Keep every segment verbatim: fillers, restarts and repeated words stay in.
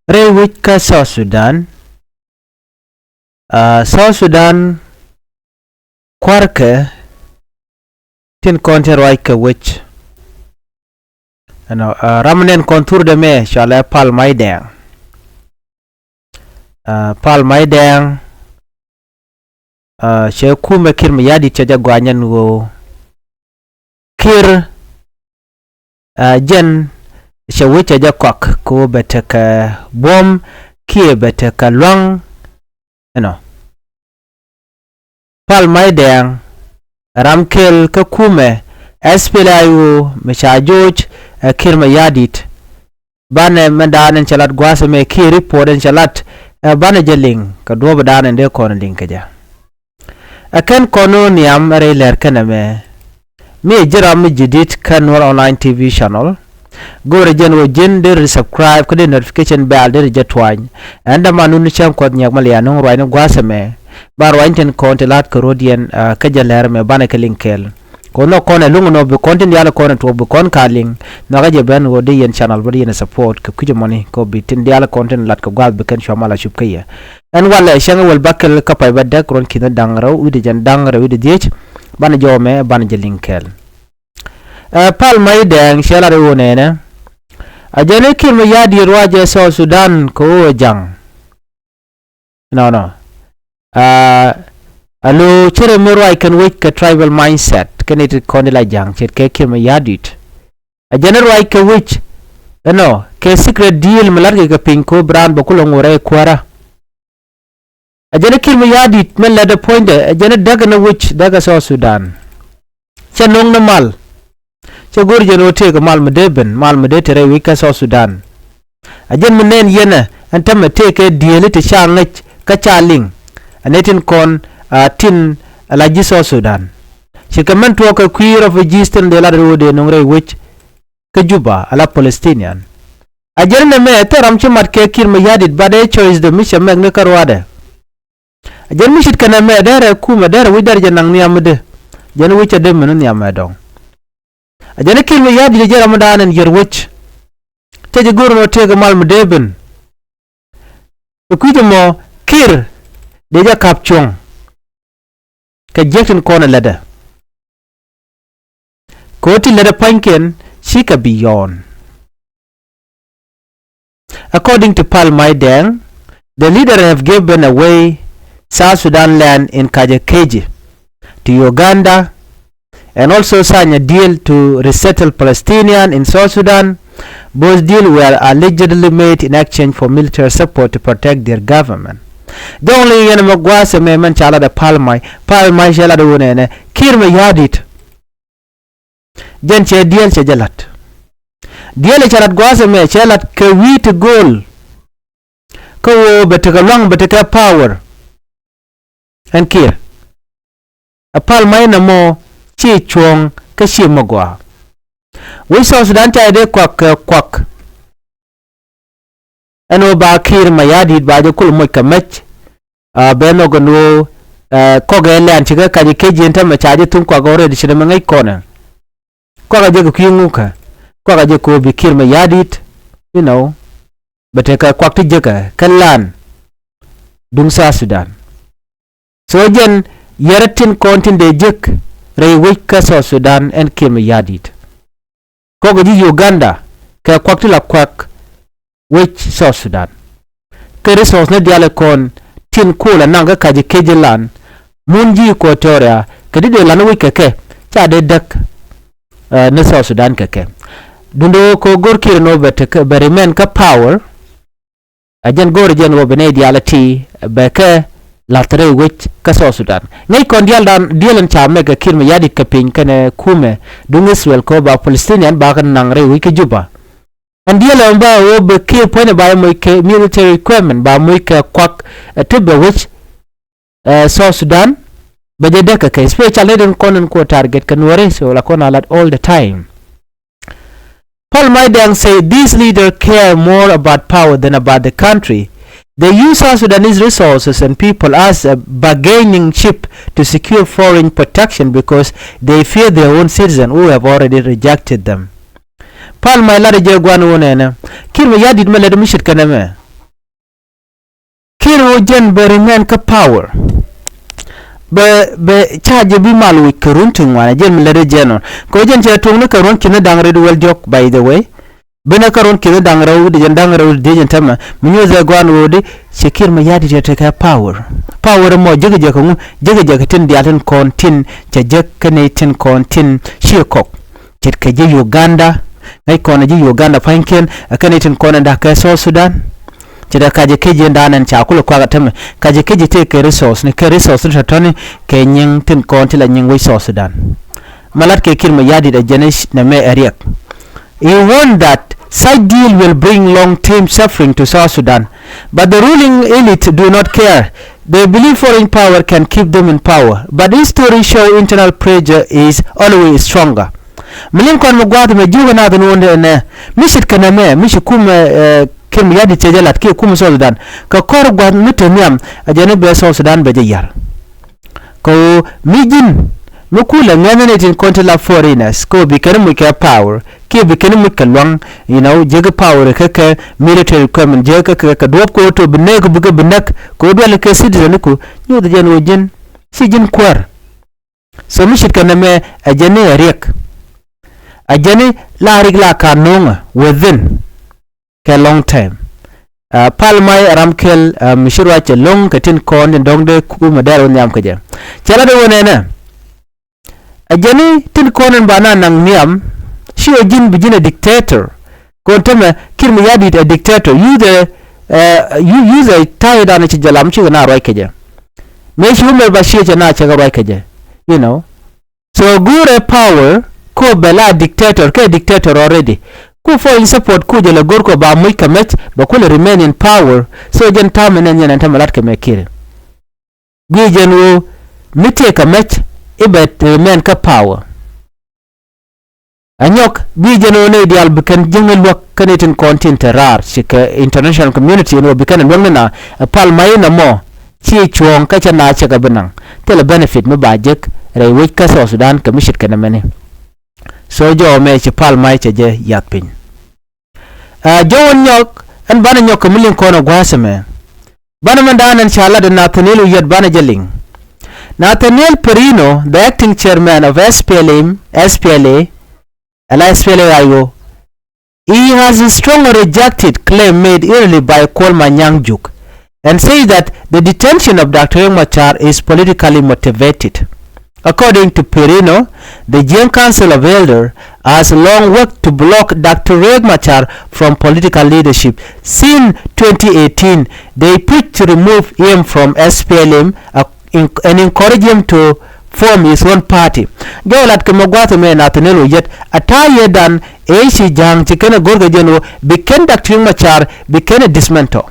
Rɛy wec kä South Sudan. Aa, South Sudan kua̱rkɛ tin kɔn tin ruac kɛ wec. Ɛnɔ, aa, ram nɛn kɔn thurdɛ mɛ cɔalɛ Pal May Dɛŋ. Aa, Pal May Dɛŋ, aa, cɛ kumɛ Kiir Mayardit cɛ jɛ gɔaa nyɛn ɣöö Kiir, aa, jɛn cɛ wec cɛ jɛ kɔak kɛ ɣöö bɛ tekɛ buɔ̱m kiɛ bɛ tekɛ lua̱ŋ. Ɛnɔ, Pal May Dɛŋ ram kɛl kä kumɛ S P L I O mɛ ca joc ɛ Kiir Mayardit. Banɛ mɛn da̱a̱n in cɛ lat gua̱a̱th ɛmɛ kiɛ report in cɛ lat, ɛ, banɛ jɛ liŋ kɛ duɔ̱ɔ̱p da̱a̱n in dee kɔn liŋ kɛ jɛ. Ɛ kɛn kɔn ɣöö nhiam ɛ rɛy lɛr kɛn ɛmɛ. Mi ɛ ji̱ ram mi ji̱ di̱t kä Nuer Online T V channel, go̱o̱rɛ jɛn ɣöö ji̱n deri subscribe kä dee notification bell deri jɛ tuany. Ɛn dämanun cäŋ Kuɔth Nyiak Malian nuŋ ruacni gua̱a̱th ɛmɛ. Ba ruacni tin kɔn ti la̱t kɛ ro̱diɛn, aa, kä jɛ lɛr ɛmɛ banɛ kɛ liŋ kɛɛl. Kɔn nɔ kɔn ɛ luŋ nɔ bi kɔn tin diaal kɔn ɛ tuɔɔk bi kɔn ka liŋ. Nhɔakä jɛ ben ɣöö dee yɛn channel bä dee yɛn support kɛ kui̱c ɛmɔni kɛ ɣöö bi tin diaal kɔn tin lat kɛ gua̱a̱th bi kɛn cua mal a cup kä yɛ. Ɛn walɛ cäŋ ɛ wäl bäkɛl kä pay bä däk ruɔ̱n ki̱n da̱ŋ rɛw wi̱cdɛ jɛn da̱ŋ rɛw wi̱cdɛ dhiec. Banɛ jɔw ɛmɛ banɛ jɛ liŋ kɛɛl. Ɛ, Pal May Dɛŋ cɛ lat i̱ ɣöö nɛnɛ, a jɛn i̱ Kiir Mayardit ruacɛ South Sudan kɛ ɣöö ja̱ŋ. Nɔnɔ. Aa, a lo̱ cärɛ mi ruac kɛn wec kɛ tribal mindset kɛn i̱ ti kɔn i̱ la ja̱ŋ ce̱tkɛ Kiir Mayardit. A jɛn i̱ ruac kɛ wec ɛnɔ kɛ secret deal mi la̱tkɛ kɛ piny kɛ ɣöö bi raan bɛ kulɛ ŋot rɛy kuäärä. A jɛn i̱ Kiir Mayardit min lɛtdɛ puɔ̱nydɛ a jɛn i̱ däk ɛn i̱ wec däk ɛ South Sudan. Cɛ no̱o̱ŋ ni mal. Cɛ go̱o̱r jɛn ɣöö tëëkɛ mal mi dee ben, mal mi dee te rɛy wec kä South Sudan. A jɛn mi nɛn yɛn ɛ ɛn tämɛ tëëkɛ diëëli ti ca ŋäc kä ca liŋ. Ɛ nɛy tin kɔn, aa, tin ala ji̱ South Sudan. Ce̱tkɛ mɛn tuɔɔk kɛ kui̱ refugees tin dee lat ro̱o̱dɛ no̱o̱ŋ rɛy wec kä Juba ala Palestinian. A jɛn nɛmɛ thil ram ci mat kɛ Kiir Mayardit, but ɛ choice dɛ mi cɛ mɛk ni kä ruaadɛ. A jɛn mi ce̱tkɛ nɛmɛ derɛ kumɛ derɛ wi̱c derɛ jɛ naŋ nhiam mi dee. Jɛn wi̱c cɛ dee min nhiam ɛ dɔ̱ŋ. A jɛn Kiir Mayardit jɛ ram mi da̱a̱n ɛn yɛr wec. Cɛ jɛ go̱r nɔ tëëkɛ mal mi dee ben. Kɛ kui̱c ɛmɔ Kiir dee jɛ ka̱p cuɔ̱ŋ. Kɛ jiäk tin kɔn ɛ lätdɛ. Kɛ ɣöö ti lätdɛ pua̱nykiɛn cikɛ bi yɔɔn. According to Pal May Dɛŋ, the leader have given away South Sudan land in Kajekeji to Uganda and also sign a deal to resettle Palestinian in South Sudan. Both deal were allegedly made in exchange for military support to protect their government. Jɔŋ li yɛn mɛ gua̱a̱th ɛmɛ mɛn ca lat ɛ Pal May, Pal May cɛ lat ɛ wun ɛnɛ Kiir Mayardit. Jɛn cɛ diɛl cɛ jɛ lat. Diɛl cɛ lat gua̱a̱th ɛmɛ cɛ lat kɛ wi̱i̱ ti go̱o̱l. Kä ɣöö bɛ tekɛ lua̱ŋ bɛ tekɛ power. Ɛn Kiir. Ɛ Pal May nɛmɔ ci cuɔ̱ɔ̱ŋ kä ci mɛ gɔaa. Wec South Sudan ca jɛ dee kuak kɛ kuak. Ɛn ɣöö ba Kiir Mayardit ba jɛ kul moc kɛ mec. Aa, bɛ nhɔk ɛn ɣöö, aa, kɔk ɛ lɛn cikɛ kac ɛ kec yɛn tämɛ ca jɛ thuŋ kuak already ci nɛmɛ ŋäc kɔnɛ. Kuak a jɛ kɛ kui̱ ŋukä. Kuak a jɛ kɛ ɣöö bi Kiir Mayardit, you know, bɛ tekɛ kuak ti jekɛ kɛ lan duŋ South Sudan. So jɛn yɛrɛ tin kɔn tin dee jek rɛy wec kä South Sudan ɛn Kiir Mayardit. Kɔkɛ ji̱ Uganda kɛ kuak ti la kuak wec South Sudan. Kɛ resource ni diaal kɔn tin kol a naŋ kä ka̱c kec ilan mun ji̱ Equatoria kɛ di dee lan wec kɛ kɛ ca dee däk, eh, ni South Sudan kɛ kɛ. Duundɛ ɣöö kɛ ɣöö go̱r Kiir ni ɣöö bɛ tekɛ bɛ remain kä power. A jɛn go̱o̱rɛ jɛn ɣöö bi nɛy diaal ti bɛ kɛ la̱th rɛy wec kä South Sudan. Ŋäc kɔn diaal dan diaal ɛn ca mɛk kɛ Kiir Mayardit kɛ piny kɛnɛ kumɛ duŋ Israel kɛ ɣöö ba Palestinian ba kɛ naŋ rɛy wec kä Juba. Ɛn diaal ɛn ba ɣöö bɛ Kiir puɔ̱nydɛ ba moc kɛ military equipment ba moc kɛ kuak, eh, ti bɛ wec, eh, South Sudan. Bɛ jɛ däk kɛ kɛ, especially den kɔn in kuɔ target kɛ Nuɔri, so la kɔn a lat all the time. Paul Maidang said these leaders care more about power than about the country. They use South Sudanese resources and people as a bargaining chip to secure foreign protection because they fear their own citizens who have already rejected them. Paul Maidang lat jɛ guan wun ɛnɛ. Kiir Mayardit mɛ lät mi ce̱tkɛ nɛmɛ. Tin ɣöö jɛn bɛ remain kä power. Bɛ, bɛ ca jɛ bi mal wi̱c kɛ run ti ŋuan, jɛn mi lät jɛ nɔ. Kɛ ɣöö jɛn cɛ tuɔ̱ŋni kɛ ruɔ̱n ki̱n da̱ŋ rɛw wäl diɔ̱k, by the way. Benɛ kä ruɔ̱n ki̱n da̱ŋ rɛw di jɛn da̱ŋ rɛw di jɛn tämɛ. Mi nyuɔth ɛ gua̱a̱n ɣöö di cɛ Kiir Mayardit cɛ tekɛ power. Power mɔ jek jɛ kɛ ŋu, jek jɛ kɛ tin diaal tin kɔn tin cɛ jek kɛ nɛy tin kɔn tin ciɛ kɔk. Ce̱tkɛ ji̱ Uganda, ŋäc kɔn ji̱ Uganda pa̱nykiɛn, ɛ kɛn i̱ tin kɔn in da̱k kɛ South Sudan. Ce̱tkɛ ka ji̱ kec in da̱a̱n ɛn ca kulɛ kuak ɛ tämɛ, ka ji̱ kec i̱ tëë kɛ resource ni, kɛ resource ni tɔ̱tɔ̱ni, kɛ nyiŋ tin kɔn ti la nyiŋ wec South Sudan. Mɛ lat kɛ Kiir Mayardit ɛ jɛn i̱ nɛmɛ ɛ riɛk. He warned that such deal will bring long-term suffering to South Sudan, but the ruling elite do not care. They believe foreign power can keep them in power, but history show internal pressure is always stronger. Mi liŋ kɔn mi gua̱a̱th mɛ ji̱ wä naath ni wä nɛ, mi ce̱tkɛ nɛmɛ, mi ci kumɛ, eh, Kiir Mayardit cɛ jɛ lat kiɛ kumɛ South Sudan. Kɛ kɔr gua̱a̱th mi te nhiam, a jɛn i̱ bɛ South Sudan bɛ jɛ yar. Kɛ ɣöö mi ji̱n, mi kulɛ ŋɛn ni tin kɔn ti la foreigners, kɛ ɣöö bi kɛn muc kɛ power, kiɛ bi kɛn muc kɛ luaŋ, you know, jek power kɛ kɛ military equipment, jek kɛ kɛ, kɛ duɔ̱p kɛ ɣöö to bi nɛɛk, bikɛ bi näk, kɛ ɣöö duɛl kɛ citizen ku, nyuɔth jɛn ɣöö ji̱n, ci ji̱n kuäär. So mi ce̱tkɛ nɛmɛ ɛ jɛn ni ɛ riɛk. Ɛ jɛn ni la riɛk la ka no̱o̱ŋɛ within kɛ long time. Ɛ, Pal May ɛ ram kɛl, ɛ, mi ci ruac cɛ lo̱ŋ kɛ tin kɔn tin dɔ̱ŋ dee kumɛ dɛr wä nhiam kɛ jɛ. Cɛ la dee wä nɛnɛ. Ɛ jɛn ni tin kɔn in ba na naŋ nhiam, ci ɣöö ji̱n bi ji̱n ɛ dictator. Kɔn tämɛ Kiir Mayardit ɛ dictator. Use ɛ, ɛ, u-, use ɛ ta̱yɛ dan ci jɛ lam cikɛ na ruac kɛ jɛ. Mëë ci Omar Bashir cɛ na cɛ kɛ ruac kɛ jɛ. You know. So go̱o̱rɛ power, ko bɛ la dictator, kɛ dictator already. Ku foreign support ku jɛ lɛ go̱o̱r kɔ ba muc kɛ mɛc, bɛ kulɛ remain in power. So jɛn ta̱a̱ mi nɛn yɛn ɛn tämɛ lat kɛ mɛ Kiir. Guic jɛn ɣöö mi tëë kɛ mɛc i̱ bɛ remain kä power. Ɛ nyɔk guic jɛn ɣöö nɛy diaal bi kɛn jiäŋ i̱ luäk kɛn i̱ tin kɔn tin te raar cikɛ international community ɛn ɣöö bi kɛn ɛ luäk ni na ɛ Pal May nɔmɔ ci cuɔ̱ɔ̱ŋ kä cɛ na cɛ kɛ bi naŋ thilɛ benefit mi ba jek rɛy wec kä South Sudan kɛ mi ce̱tkɛ nɛmɛni. So jɔw mɛ ci Pal May cɛ jɛ yath piny. Ɛ jɔw ɛn nyɔk ɛn banɛ nyɔk kɛ mi liŋ kɔn ɛ gua̱a̱th ɛmɛ. Banɛ mɛn da̱a̱n ɛn ca lat ɛ Nathaniel Oyet banɛ jɛ liŋ. Nathaniel Perino, the acting chairman of S P L M, S P L A, ala S P L A I O, he has strongly rejected claim made early by Kuol Manyang Juk and say that the detention of Doctor Riek Machar is politically motivated. According to Perino, the Jiang Council of Elders has long worked to block Doctor Riek Machar from political leadership. Since twenty eighteen, they pushed to remove him from S P L M, uh, in-, and encourage him to form his own party. Jɔw lat kɛ mɛ gua̱th mɛ Nathaniel Oyet, a ta̱yɛ dan ëë ci ja̱a̱ŋ ci kɛn ɛ go̱r kɛ jɛn ɣöö bi kɛn Doctor Riek Machar bi kɛn ɛ dismantle.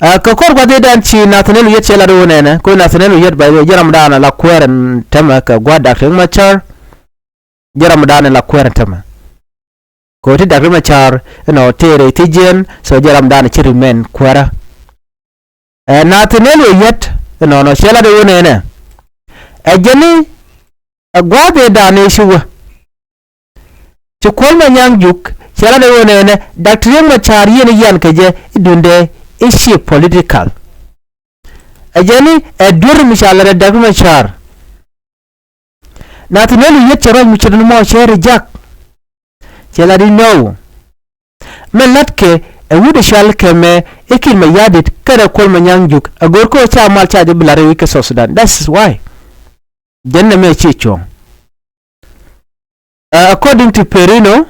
Ɛ, kɛ kɔr gua̱th i̱ dan ci Nathaniel Oyet cɛ lat i̱ wä nɛnɛ, kɛ Nathaniel Oyet, by the way, jɛ ram dan la kuɛɛr ɛn tämɛ kɛ gua̱th Doctor Riek Machar, jɛ ram dan la kuɛɛr ɛn tämɛ. Kɛ ɣöö ti Doctor Riek Machar, you know, tëë rɛy ti jiɛn, so jɛ ram dan ci remain kuɛɛrä. Ɛ, Nathaniel Oyet, you know, nɔ cɛ lat i̱ wä nɛnɛ. Ɛ jɛn ni, ɛ gua̱th i̱ dan i̱ ci wä. Ci Kuol Manyang Juk cɛ lat ɛ ɣöö nɛnɛ Doctor Riek Machar yɛn i̱ yan kɛ jɛ i̱ duundɛ i̱ ci political. Ɛ jɛn ni ɛ duer mi ca lat ɛ Doctor Machar. Nathaniel Oyet cɛ ruac mi ce̱t ni mɔ cɛ reject. Cɛ lat i̱ no. Mɛ latkɛ ɛ wut ɛ cɔal kɛ mɛ i̱ Kiir Mayardit kɛnɛ Kuol Manyang Juk ɛ go̱o̱r kä ca mal ca jɛ bi lat rɛy wec kä South Sudan. That's why. Jɛn nɛmɛ ci cuɔ̱ŋ. Uh, according to Perino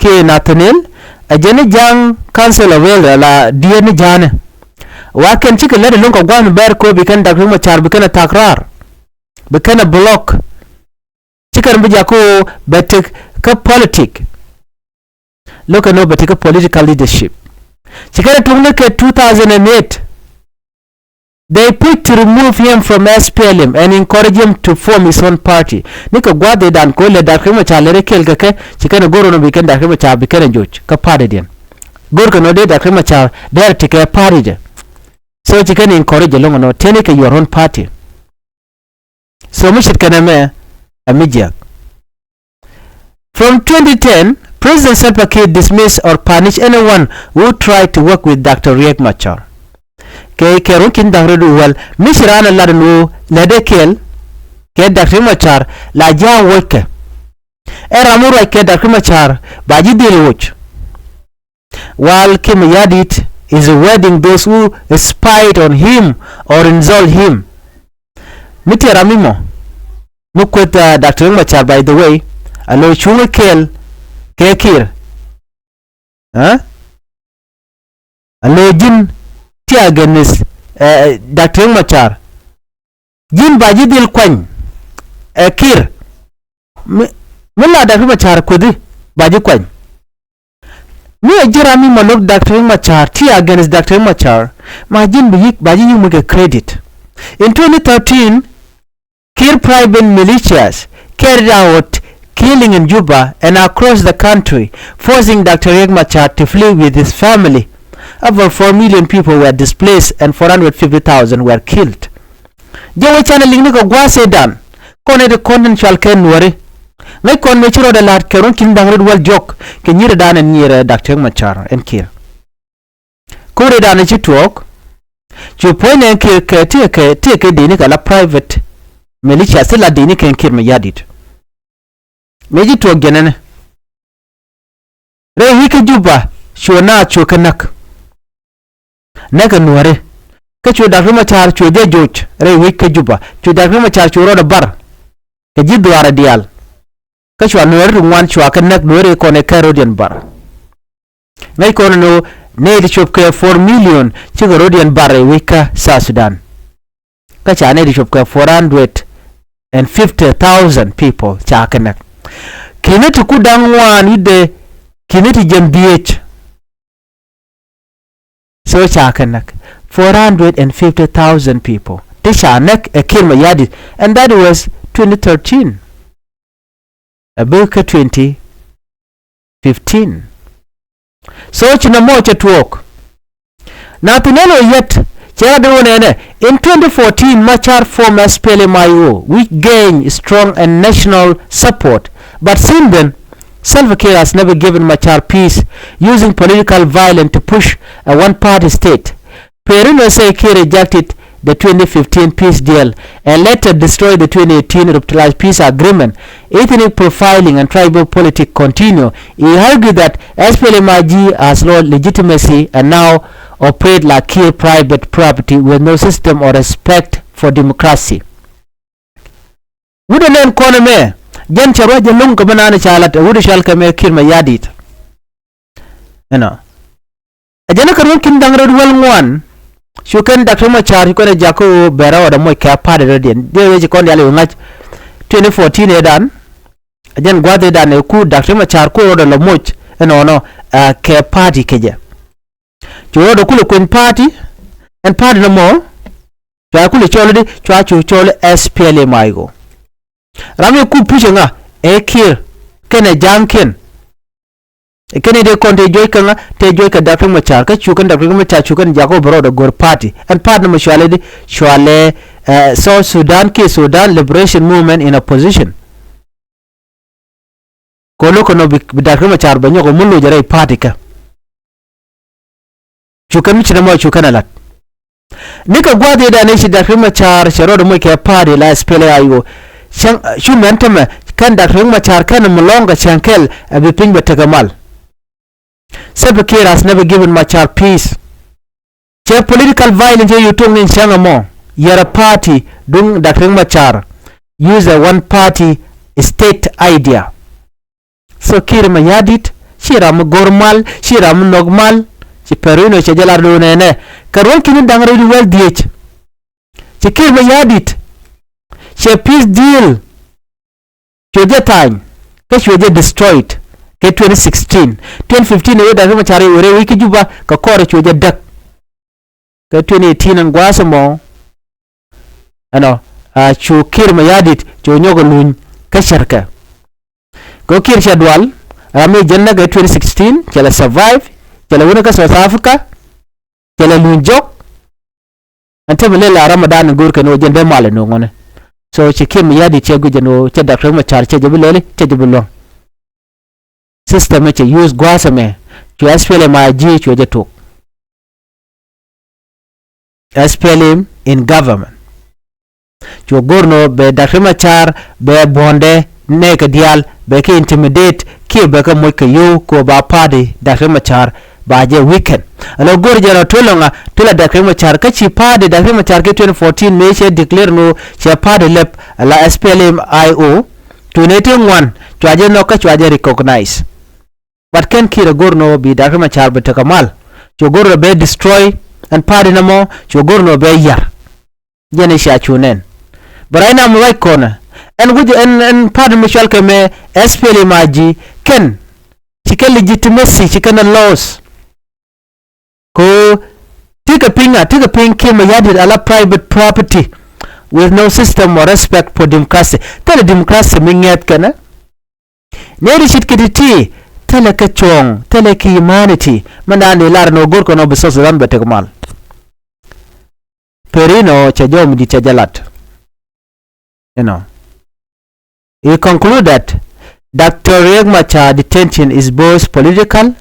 kiɛ Nathaniel, ɛ jɛn ni Jiang Council of Elders la diet ni ja̱a̱nɛ. Wa kɛn cikɛ lät ɛlɔ̱ŋ kɛ gua̱a̱th mi bɛr kɛ ɣöö bi kɛn Doctor Riek Machar bi kɛn ɛ thak raar. Bi kɛn ɛ block. Ci kɛn bi jak kɛ ɣöö bɛ tek kä politic. Lo̱kɛ ni ɣöö bɛ tek kä political leadership. Ci kɛn ɛ tuŋni kɛ two thousand and eight. They pushed to remove him from S P L M and encourage him to form his own party. Ni kɛ gua̱a̱th i̱ dan kɛ ɣöö lɛ Doctor Riek Machar lɛ rɛ kɛl kɛ kɛ, ci kɛn ɛ go̱r ɣän ɔ bi kɛn Doctor Riek Machar bi kɛn ɛ joc kä party diɛn. Go̱r kɛ nɔ dee Doctor Riek Machar dee rɛ tekɛ party jɛ. So ci kɛn ɛ encourage ɛlɔ̱ŋ ɛnɔ, teni kɛ your own party. So mi ce̱tkɛ nɛmɛ ɛ mi jiäk. From twenty ten, President Salva Kiir dismiss or punish anyone who try to work with Doctor Riek Machar. Kɛ kɛ ruɔ̱n ki̱n da̱ŋ rɛw wäl mi ci raan ɛ lat ɛn ɣöö lätdɛ kɛɛl kɛ Doctor Riek Machar la ji̱ a wuɔckɛ. Ɛ ram mi ruac kɛ Doctor Riek Machar ba ji̱ dhil wuɔc. While Kiir Mayardit is rewarding those who spied on him or insult him. Mi tëë ram mi mɔ mi kueth, uh, Doctor Riek Machar, by the way, a lo̱ cuŋ kɛɛl kɛ Kiir. Ɛ? A lo̱ ji̱n ti against, uh, Doctor Riek Machar. Ji̱n ba ji̱ dhil kuany ɛ Kiir. Mi, mi la Doctor Riek Machar kuethi ba ji̱ kuany. Mi ɛ ji̱ ram mi mɔ lo̱k Doctor Riek Machar, ti against Doctor Riek Machar, ma ji̱n bi yi̱k, ba ji̱ yi̱k mi kɛ credit. In twenty thirteen, Kiir private militias carried out killing in Juba and across the country, forcing Doctor Riek Machar to flee with his family. Over four million people were displaced and four hundred fifty thousand were killed. Jɛ wä canɛ liŋni kɛ gua̱a̱th ëëdan. Kɔn ɛ ti kɔn tin cual kɛ nuɔ̱ri. Ŋäc kɔn mëë ci rɔɔdɛ la̱t kɛ ruɔ̱n ki̱n da̱ŋ rɛw wäl diɔ̱k kɛ nyiridan ɛn nyirɛ Doctor Riek Machar ɛn Kiir. Ko̱ridan ɛ ci tuɔɔk. Cu puɔ̱ny ɛn Kiir kɛ ti kɛ ti kɛ dini kɛ la private militias ti la dini kɛ ɛn Kiir Mayardit. Mëë ci tuɔɔk jɛn ɛnɛ. Rɛy wi̱c kä Juba cuɛ naath cuɛ kɛ näk. Näk kɛ nuɔ̱ri. Kä cu Doctor Riek Machar cuɛ jɛ joc rɛy wi̱c kä Juba. Cu Doctor Riek Machar cu rɔɔdɛ bar kɛ ji̱ dhuaarɛ diaal. Kä cua nuɔ̱ri ti ŋuan cua kɛ näk, nuɔ̱ri kɔn ɛ kɛ rɔ̱diɛn bar. Ŋäc kɔn ɛn ɣöö nɛy ti cop kɛ four million cikɛ rɔ̱diɛn bar rɛy wi̱c kä South Sudan. Kä ca nɛy ti cop kɛ four hundred and fifty thousand people ca kɛ näk. Ki̱ni ti ku da̱ŋ ŋuan wi̱cdɛ ki̱ni ti jiɛn dhieec. So ca kɛ näk four hundred and fifty thousand people. Ti ca näk ɛ Kiir Mayardit, and that was twenty thirteen. Ɛ bek kä twenty fifteen. So ci nɔmɔ cɛ tuɔɔk. Nathaniel Oyet cɛ rat wä nɛnɛ, in twenty fourteen, Machar formed S P L M I O, which gained strong and national support. But since then, Salva Kiir has never given Machar peace, using political violence to push a one-party state. Perino say Kiir rejected the twenty fifteen peace deal and later destroyed the twenty eighteen revitalized peace agreement. Ethnic profiling and tribal politics continue. He argued that S P L M I G has lost legitimacy and now operate like Kiir private property with no system or respect for democracy. Wut ɛ nɛn kɔn ɛmɛ, jɛn cɛ ruac jɛ lo̱ŋ kɛ mi naan ca lat ɛ wut ɛ cɔal kɛ mɛ Kiir Mayardit. Ɛnɔ. Ɛ jɛn ɛ kɛ ruɔ̱n ki̱n da̱ŋ rɛw wäl ŋuan. Cu kɛn Doctor Machar cu kɛn ɛ jak kä ɣöö bɛ rɛw ɛ dee moc kɛ party rɛwdiɛn. Diɛ wee ci kɔn diaal i̱ ŋa̱c twenty fourteen ëëdan. Ɛ jɛn gua̱th ëëdan ɛ ku Doctor Machar ku rɔɔdɛ lɔ moc ɛnɔnɔ, ɛ, kɛ party kecɛ. Cu rɔɔdɛ kulɛ kuɛn party, ɛn party nɔmɔ cua kulɛ cɔl i̱di, cua cu cɔl S P L M I O. Ram i̱ ku pucɛ ŋa ɛ Kiir kɛnɛ ja̱a̱ŋkiɛn. Kɛnɛ dee kɔn te juɔc kä ŋa, te juɔc kä Doctor Machar, kä cu kɛn Doctor Machar cu kɛn jak ɔ bɛ rɔɔdɛ go̱r party. Ɛn party nɔmɔ cualɛ i̱di, cualɛ, ɛ, South Sudan kiɛ Sudan Liberation Movement in Opposition. Kɛ ɣöö lo̱k kɛ nɔ bi, bi Doctor Machar bɛ nyɔk ɛ mun loc rɛy party kä. Cu kɛn mi ci nɔmɔ cu kɛn ɛ la̱t. Nikɛ gua̱a̱th ëëdan ëë ci Doctor Machar cɛ rɔɔdɛ moc kɛ party la S P L A I O. Cäŋ, cu mɛn tämɛ kɛn Doctor Machar kɛn mi lɔ̱ŋ kɛ cäŋ kɛl ɛ bi piny bɛ tekɛ mal. Salva Kiir has never given Machar peace. Cɛ political violence cɛ yio̱w tuɔ̱ŋ ni cäŋ ɛmɔ. Yɛrɛ party duŋ Doctor Machar use a one party state idea. So Kiir Mayardit ci ram mi go̱r mal, ci ram mi nhɔk mal. Ci Perino cɛ jɛ lar do̱n ɛnɛ. Kɛ ruɔ̱n ki̱ni da̱ŋ rɛw di wäl dhieec. Ci Kiir Mayardit cɛ peace deal. Cuɛ jɛ tha̱a̱ny kä cuɛ jɛ destroyed kɛ twenty sixteen. Twenty fifteen ɛ wee Doctor Machar i̱ wee rɛy wec kä Juba kɛ kɔrɛ cuɛ jɛ däk. Kɛ twenty eighteen ɛn gua̱a̱th ɛmɔ ɛnɔ, a cu Kiir Mayardit cu nyɔk ɛ luny kä cärkɛ. Kɛ ɣöö Kiir cɛ dual ram mi jɛn näk kɛ twenty sixteen, cɛ lɛ survive, cɛ lɛ wä ni kä South Africa, cɛ lɛ luny jɔk. Ɛn te mi lɛl a Ramadan go̱o̱r kɛn ɣöö jɛn dee mal ɛ no̱o̱ŋ ɣɔni. So ci Kiir Mayardit cɛ guic ɛn ɣöö cɛ Doctor Machar cɛ jɛ bi lɛli, cɛ jɛ bi luäŋ. System mi cɛ use gua̱a̱th ɛmɛ, cu S P L M I G cuɛ jɛ tok. S P L M in government. Cu go̱r nɔ bɛ Doctor Machar bɛ buɔ̱ndɛ nɛɛkɛ diaal, bɛ kɛ intimidate kiɛ bɛ kɛ moc kɛ yio̱w kɛ ɣöö ba party Doctor Machar ba jɛ weaken. Ɛn ɣöö go̱r jɛ rɔ tuɔl ŋa, tuɔl a Doctor Machar, kä ci party Doctor Machar kɛ twenty fourteen mëë cɛ declare nɔ cɛ party lɛp, ala S P L M I O, cu nɛy ti ŋuan cua jɛ nhɔk kä cua jɛ recognize. But kɛn Kiir ɛ go̱r nɔ bi Doctor Machar bɛ tekɛ mal. Cu go̱r nɔ bɛ destroy ɛn party nɔmɔ, cu go̱r nɔ bɛ yar. Jɛn i̱ cia cu nɛn. But right now mi ruac kɔnɛ, ɛn wi̱c ɛn, ɛn party mi cɔal kɛ mɛ S P L M I G, kɛn ci kɛ legitimacy, ci kɛn ɛ loss. Kɛ ɣöö tekɛ piny a, tekɛ piny Kiir Mayardit ala private property with no system or respect for democracy. Thilɛ democracy mi ŋɛth kɛnɛ. Nɛy ti ce̱tkɛ ti̱ti̱, thilɛ kɛ cuɔ̱ɔ̱ŋ, thilɛ kɛ humanity. Mɛn da̱a̱n ni lar ni ɣöö go̱rkɛ nɔ bi South Sudan bɛ tek mal. Perino cɛ jɔw mi di̱t cɛ jɛ lat. You know. He conclude that Doctor Riek Machar detention is both political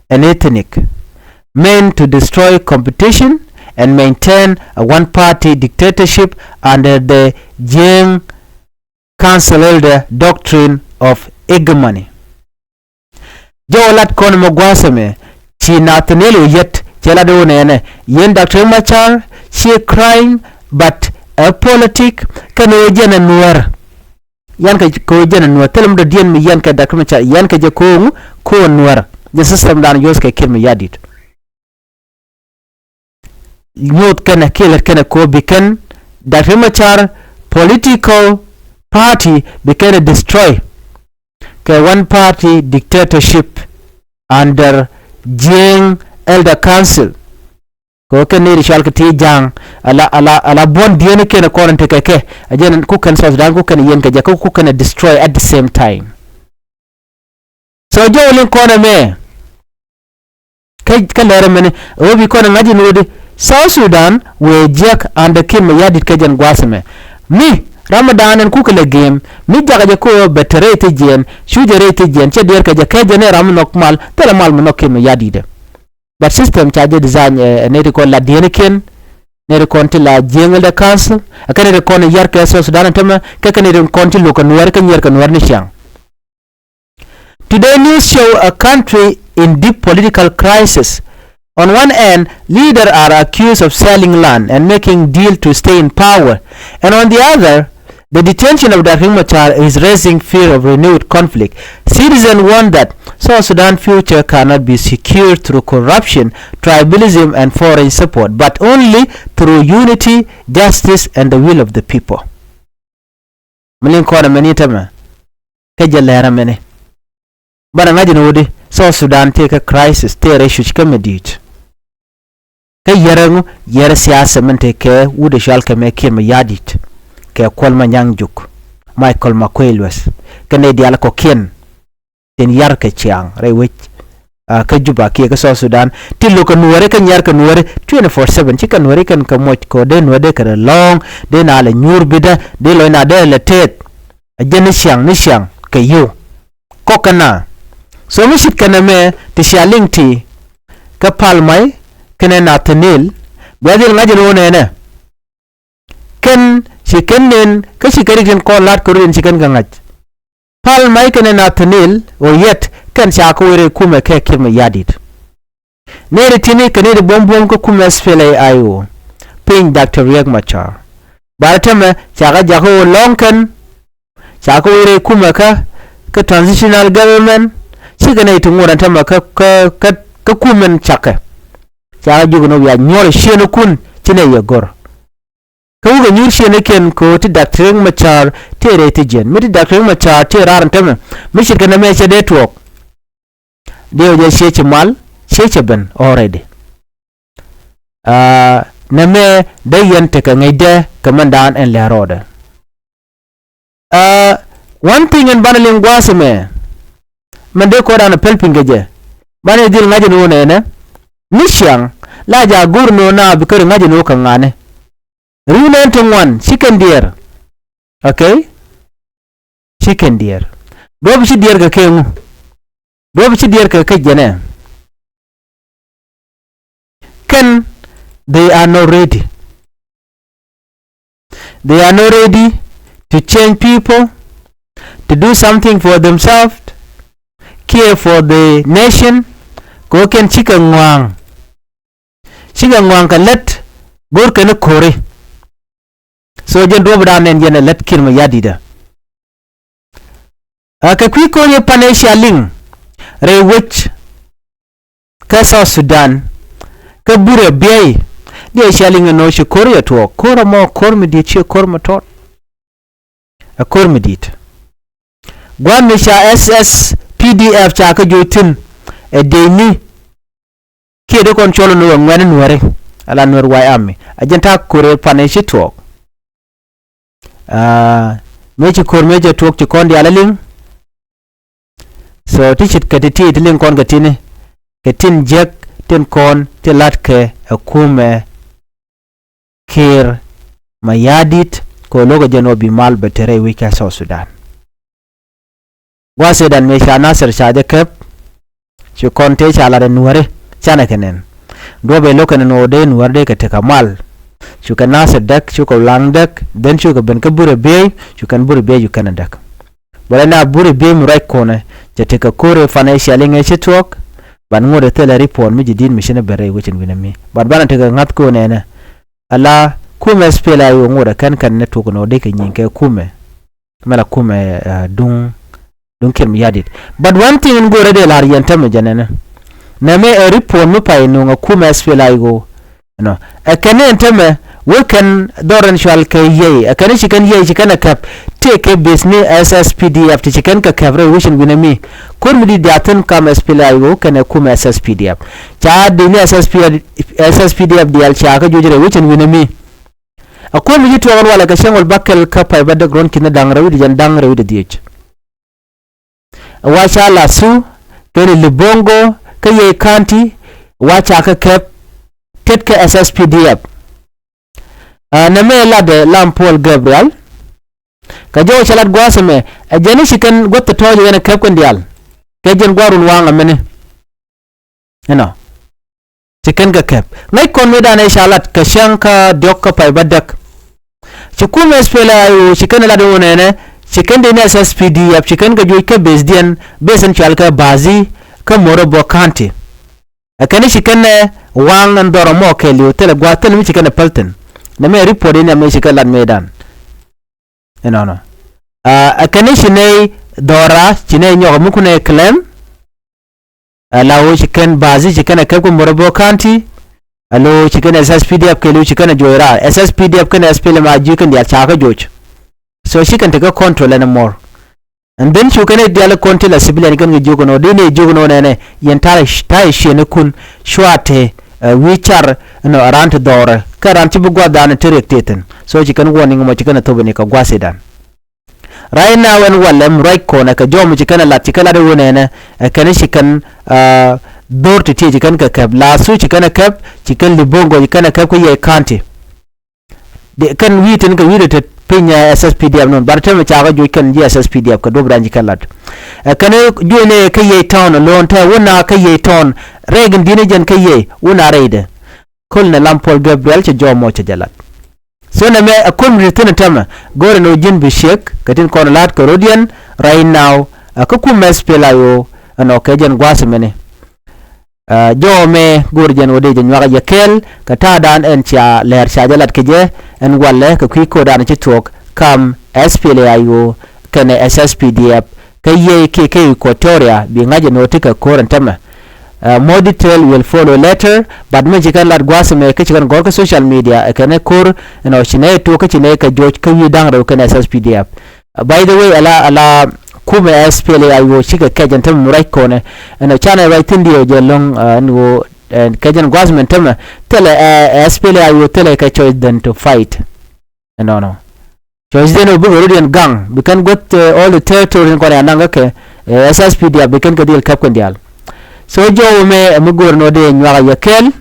and ethnic, meant to destroy competition and maintain a one-party dictatorship under the Jiang Council Elder doctrine of hegemony. Jɔw lat kɔn mɛ gua̱a̱th ɛmɛ, ci Nathaniel Oyet cɛ lat ɣöö nɛnɛ, yɛn Doctor Machar, ci crime, but a politic, kɛn ɣöö jɛn ɛ Nuäär. Yɛn kɛ kɛ ɣöö jɛn ɛ Nuäär, thilɛ mi dɔ̱diɛn mi yɛn kɛ Doctor Machar, yɛn kɛ jɛ ko̱o̱ŋ, ko̱o̱ŋ Nuäär. Jɛ system dan use kɛ Kiir Mayardit. Nyuuth kɛnɛ kiɛ lät kɛnɛ kɛ ɣöö bi kɛn Doctor Machar political party bi kɛn ɛ destroy kɛ one party dictatorship under Jieng Elder Council. Kɛ ɣöö kɛn ni ri cɔal kɛ ti ja̱a̱ŋ ala, ala, ala buɔ̱n dieen kɛnɛ kɔn tekɛ kɛ. A jɛn ku kɛn South Sudan ku kɛn yɛn kɛ jɛ ku kɛn destroy at the same time. So jɔw liŋ kɔn ɛmɛ. Kä, kä lɛr ɛmɛni ɛ ɣöö bi kɔn ɛ ŋa̱c in ɣöödi South Sudan wëë jiäk under Kiir Mayardit kä jɛn gua̱a̱th ɛmɛ. Mi ram mi da̱a̱n ɛn kukɛ lɛ gem mi jakɛ jɛ kä ɣöö bɛ te rɛy thi̱jiɛn, cu jɛ rɛy thi̱jiɛn, cɛ diɛɛr kɛ jɛ kɛ jɛ ni ram mi nhɔk mal, thilɛ mal mi nhɔk Kiir Mayardit ɛ. But system ca jɛ design ɛ, ɛ nɛy ti kɔn la diɛɛnikiɛn, nɛy ti kɔn ti la Jieng Elder Council, ɛ kɛn nɛy ti kɔn yar kɛ South Sudan ɛn tämɛ, kɛ kɛn nɛy ti kɔn ti lo̱k kɛ Nuäär, kä nyier kɛ Nuäär ni ciaŋ. Today news show a country in deep political crisis. On one end, leaders are accused of selling land and making deal to stay in power. And on the other, the detention of Doctor Riek Machar is raising fear of renewed conflict. Citizens warn that South Sudan future cannot be secured through corruption, tribalism, and foreign support, but only through unity, justice, and the will of the people. Mi liŋ kɔn ɛmɛni tämɛ. Kä jɛ lɛr ɛmɛni. Banɛ ŋa̱c ni wutdi South Sudan tëë kä crisis, tëë rɛy cuc kä mi di̱i̱t. Kä yɛrɛ ŋu, yɛrɛ siasa min tëë kɛ wut ɛ cɔal kɛ mɛ Kiir Mayardit, kɛ Kuɔl Manyaŋ Juuk, Michael Makuei Lueth, kɛnɛ diaal kɔ̱kiɛn tin yar kɛ ciaŋ rɛy wec, ah, kä Juba kiɛ kä South Sudan. Ti lo̱k kɛ Nuääri kä nyar kɛ Nuääri twenty four seven. Ci kɛ Nuääri kɛn kɛ moc kɛ dee Nuäär dee kɛ rɛ lɔ̱ɔ̱ŋ, dee na lɛ nyuur bitdä, dee lɔc na dee lɛ tɛth. A jɛ ni ciaŋ, ni ciaŋ kɛ yio̱w. Kɔk kɛ na. So mi cit kɛn ɛmɛ ti cia liŋ ti kä Pal May kɛnɛ Nathaniel, bia dhil ŋa̱c ɛn ɣöö nɛnɛ. Kɛn ci kɛn nɛn kä ci kɛn rik tin kɔn la̱t kɛ rut in ci kɛn kɛ ŋa̱c. Pal May kɛnɛ Nathaniel Oyet kɛn ca kɛ wä rɛy kumɛ kɛ Kiir Mayardit. Nɛy ti ti̱ni kɛ nɛy ti buɔ̱m buɔ̱m kä kumɛ S P L A I O piny Doctor Riek Machar. Barɛ tämɛ ca kɛ jakä ɣöö lɔ̱ŋ kɛn ca kɛ wä rɛy kumɛ kä, kä transitional government. Cikɛ nɛy ti ŋuɔ̱t ɛn tämɛ kä, kä, kä, kä kumɛn cakɛ. Ca kɛ jiök ɛn ɣöö bia nyuɔ̱r ciëëŋnikun ci nɛy yɛ go̱r. Kä wukɛ nyuur ciëëŋnikiɛn kɛ ɣöö ti Doctor Riek Machar tëë rɛy thi̱jiɛn. Mi ti Doctor Riek Machar tëë raar ɛn tämɛ, mi ce̱tkɛ nɛmɛ cɛ dee tuɔɔk. Dee wä jɛ ciec ci mal, ciec cɛ ben already. Ah, nɛmɛ dee yɛn tekɛ ŋäcdɛ kɛ mɛndan ɛn lɛ rɔɔdɛ. Ah, one thing ɛn banɛ liŋ gua̱a̱th ɛmɛ, mɛn dee kɔn dan ɛ päl piny kɛ jɛ. Banɛ dhil ŋa̱c ɛn ɣöö nɛnɛ, ni ciaŋ, la jaak go̱r ɛn ɣöö na bi kär ŋa̱c ɛn ɣöö kɛ ŋa̱ni. Ri̱w nɛn ti ŋuan, ci kɛn diɛɛr. Okay? Ci kɛn diɛɛr. Duɔ̱p ci diɛɛr kɛ kɛ ŋu. Duɔ̱p ci diɛɛr kɛ kä jɛnɛ. Kɛn, they are not ready. They are not ready to change people, to do something for themselves, care for the nation. Kɛ ɣöö kɛn cikɛ ŋɔaŋ. Cikɛ ŋɔaŋ kɛ lät go̱r kɛn ko̱ri. So jɛn duɔ̱pdan nɛn jɛn ɛ lät Kiir Mayardit ɛ. Ɛ kɛ kui̱ ko̱r yɛ pan ɛ cia liŋ rɛy wec kä South Sudan, kä burɛ biey. Diɛ cia liŋ ɛn ɣöö ci ko̱r yɛ tuɔɔk, ko̱r ɛmɔ ko̱r mi di̱i̱t, ciɛ ko̱r mi tɔt. Ɛ ko̱r mi di̱i̱t. Gua̱n mi ca S S P D F ca kä joc thi̱n ɛ dee ni. Kiɛ dee kɔn cɔl ni wä ŋuɛ̈ni nuääri ala Nuer White Army. A jɛn ta̱a̱ ko̱r ɛ pan ɛ ci tuɔɔk. Aa, mëë ci ko̱r mëë cɛ tuɔɔk ci kɔn diaal a liŋ. So ti ce̱tkɛ ti ti ti liŋ kɔn kɛ tini, kɛ tin jiäk tin kɔn ti la̱tkɛ ɛ kumɛ Kiir Mayardit kɛ ɣöö lo̱kɛ jɛn ɣöö bi mal bɛ te rɛy wec kä South Sudan. Gua̱a̱th ëëdan mëë ca Nasir ca jɛ käp, ci kɔn tëë ca lat ɛ nuääri canɛ kɛ nɛn. Duɔ̱pɛ lo̱kɛ nɛn ɣöö dee nuääri dee kɛ tekɛ mal. Cukɛ Nasir däk, cukɛ Ulaŋ däk, then cukɛ ben kä Burɛ Biey, cukɛn Burɛ Biey cukɛn ɛ däk. Bɛ rɛy na Burɛ Biey mi ruac kɔnɛ, cɛ tekɛ ko̱rɛ fanɛ cia liŋɛ ci tuɔɔk, ban ŋot ɛ thilɛ report mi ji̱ di̱t mi ci ni ben rɛy wecin wi̱nɛ mi. But banɛ tekɛ ŋa̱th ko̱nɛ nɛ. Ala kumɛ S P L A I O ŋot ɛ kɛn kɛn ni tuɔɔk nɔ dee kɛ nyiŋ kɛ kumɛ. Mɛ la kumɛ, eh, duŋ, duŋ Kiir Mayardit. But one thing in go̱rɛ dee la̱r yɛn tämɛ jɛ nɛnɛ. Nɛmɛ ɛ report mi pay nuŋ ɛ kumɛ S P L A I O. Ɛnɔ. Ɛ kɛn ni ɛn tämɛ, wä kɛn dhɔr ɛn cual kɛ yey. Ɛ kɛn ni ci kɛn yey, ci kɛn ɛ kɛp. Tëë kɛ base ni S S P D F ti ci kɛn kɛ kɛp rɛy wecin wi̱nɛ mi. Ko̱r mi di̱t diaal thi̱n kam S P L A I O kɛnɛ kumɛ S S P D F. Ca dee ni S S P, S S P D F diaal ca kä juɔc rɛy wecin wi̱nɛ mi. A kuäär mi ci tuɔɔk ɛn walɛ kɛ cäŋ wäl bäkɛl kä pay bädäk ruɔ̱n ki̱n da̱ŋ rɛw wi̱cdɛ jiɛn da̱ŋ rɛw wi̱cdɛ dhieec. Ɛ wa ca Lathu kɛnɛ Libongo kä Yei County, wa ca kɛ kɛp tet kä S S P D F. Ɛ nɛmɛ latdɛ Lam Paul Gabriel. Kɛ jɔw cɛ lat gua̱a̱th ɛmɛ, ɛ jɛn i̱ ci kɛn guäth tɔ̱tɔ̱ jɛ ɣän ɛ kɛp kɛn diaal. Kɛ jɛn gua̱a̱r run waŋ ɛmɛni. Inɔ. Ci kɛn kɛ kɛp. Ŋäc kɔn mëëdan ëë ca lat kɛ cäŋ kä diɔ̱k kä pay bädäk. Ci kumɛ S P L A I O ci kɛn lat wun ɛnɛ, ci kɛn dee ni S S P D F, ci kɛn kɛ juɔc kä base diɛn, base ɛn cual kɛ Bathi, kä Morobo County. Ɛ kɛn ci kɛn ɛ waŋ ɛn dhɔr ɛmɔ kɛɛliw, thilɛ gua̱a̱th thilɛ mi ci kɛn ɛ päl thi̱n. Nɛmɛ report in ɛmɛ ci kɛn lat mëëdan. Inɔnɔ. Ɛ kɛn ci nɛy dhɔra, ci nɛy nyɔk mi kunɛ claim. Ɛ la ɣöö ci kɛn Bathi ci kɛn ɛ kɛp kä Morobo County. Ɛ la ɣöö ci kɛn S S P D F kɛɛliw ci kɛn ɛ juɔc raar. S S P D F kɛn S P L M I G kɛn diaal ca kɛ juɔc. So ci kɛn tekɛ control anymore. And then cu kɛn diaal kɔn ti la civilian kɛn kɛ jiök ɛn ɣöö dee ni jiök ɛn ɣöö nɛnɛ yɛn ta̱a̱ ta̱a̱ ciënikun cua te, ɛ, wi̱i̱ car ɛnɔ raan ti dhɔrɛ. Kä raan ci bi gua̱thdan te riɛk tëë thi̱n. So ci kɛn warning mɔ ci kɛn thop ni kɛ gua̱thidan. Right now ɛn walɛ mi ruac kɔnɛ kɛ jɔw mi ci kɛn ɛ lat ci kɛn lat ɛ ɣöö nɛnɛ, ɛ kɛn ci kɛn, ɛ, dhor ti ti ci kɛn kɛ kɛp. Lathu ci kɛn ɛ kɛp, ci kɛn Libongo ci kɛn ɛ kɛp kä Yei County. Di kɛn wi̱i̱ tin kɛ wi̱i̱ ti piny, ɛ, S S P D F nun. But tɛmɛ ca kɛ juɔc kɛn ji̱ S S P D F kɛ duɔ̱p raan ci kɛn lat. Ɛ kɛn juɔc ni kä Yei Town alone tɛ wun na kä Yei Town. Rɛy gin di̱n jɛn kä Yei wun na rɛydɛ. Köl nɛ Lam Paul Gabriel cɛ jɔw mɔ cɛ jɛ lat. So nɛmɛ ɛ kum ri thi̱n tɛmɛ go̱rɛ ni wä ji̱n bi ciek kɛ tin kɔn la̱t kɛ rodiɛn right now, ɛ kä kum S P L A I O ɛnɔ kɛ jɛn gua̱a̱th mɛni. Ɛ jɔw mɛ go̱rɛ jɛn wä dee jɛ nyuakä jɛ kɛɛl kɛ ta̱a̱dan ɛn cia lɛɛr ca jɛ lat kɛ jɛ ɛn walɛ kɛ kui̱ ko̱dan ci thuɔ̱k kam S P L A I O kɛnɛ S S P D F. Kä Yei kiɛ kä Equatoria bi ŋa̱c ɛn ɣöö ti kɛ ko̱r ɛn tämɛ. Ɛ, more detail will follow later, but mi ci kɛn lat gua̱a̱th ɛmɛ kä ci kɛn gɔ̱r kä social media ɛ kɛn ɛ ko̱r ɛnɔ ci nɛ tuɔɔk kä ci nɛ kɛ joc kä wi̱i̱ da̱ŋ rɛw kɛn S S P D F. Ɛ, by the way, ala, ala kumɛ S P L A I O cikɛ kɛc ɛn tämɛ mi ruac kɔnɛ ɛnɔ canɛ ruac thi̱n diɛw jɛ lo̱ŋ, ɛ, ɛn ɣöö, ɛ, kɛc ɛn gua̱a̱th ɛmɛ ɛn tämɛ thilɛ, ɛ, S P L A I O thilɛ kɛ choice than to fight. Ɛnɔnɔ. Choice diɛn ɔ bikɛ rodiɛn gaŋ bi kɛn guäth, ɛ, all the territory in kɔn ɛ anaŋ kä kɛ, ɛ, S S P D F bi kɛn kɛ dhil kɛp kɛn diaal. So jɔw mɛ ɛ mi go̱o̱r nɔ dee nyuakä yɛ kɛɛl.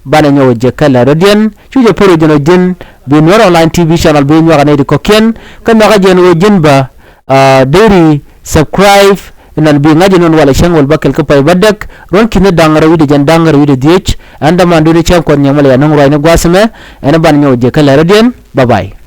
Banɛ nyɔk jɛ kɛl ɛ rodiɛn cu jɛ pär wä jɛn ɔ ji̱n bi Nuer Online T V channel bi nyuakä nɛy di kɔ̱kiɛn. Kä nhɔakä jɛn ɔ ji̱n bä, ɛ, deri subscribe Inɔn bi ŋa̱c inɔn walɛ cäŋ wäl bäkɛl kä pay bädäk ruɔ̱n ki̱n da̱ŋ rɛw wi̱cdɛ jiɛn da̱ŋ rɛw wi̱cdɛ dhieec. Ɛn dämandu ni cäŋ Kuɔth nyɛmɛ lɛ yɛ nöŋ ruacni gua̱a̱th ɛmɛ. Ɛn ban nyɔk jɛ kä lɛr rɔ̱diɛn. Bye bye.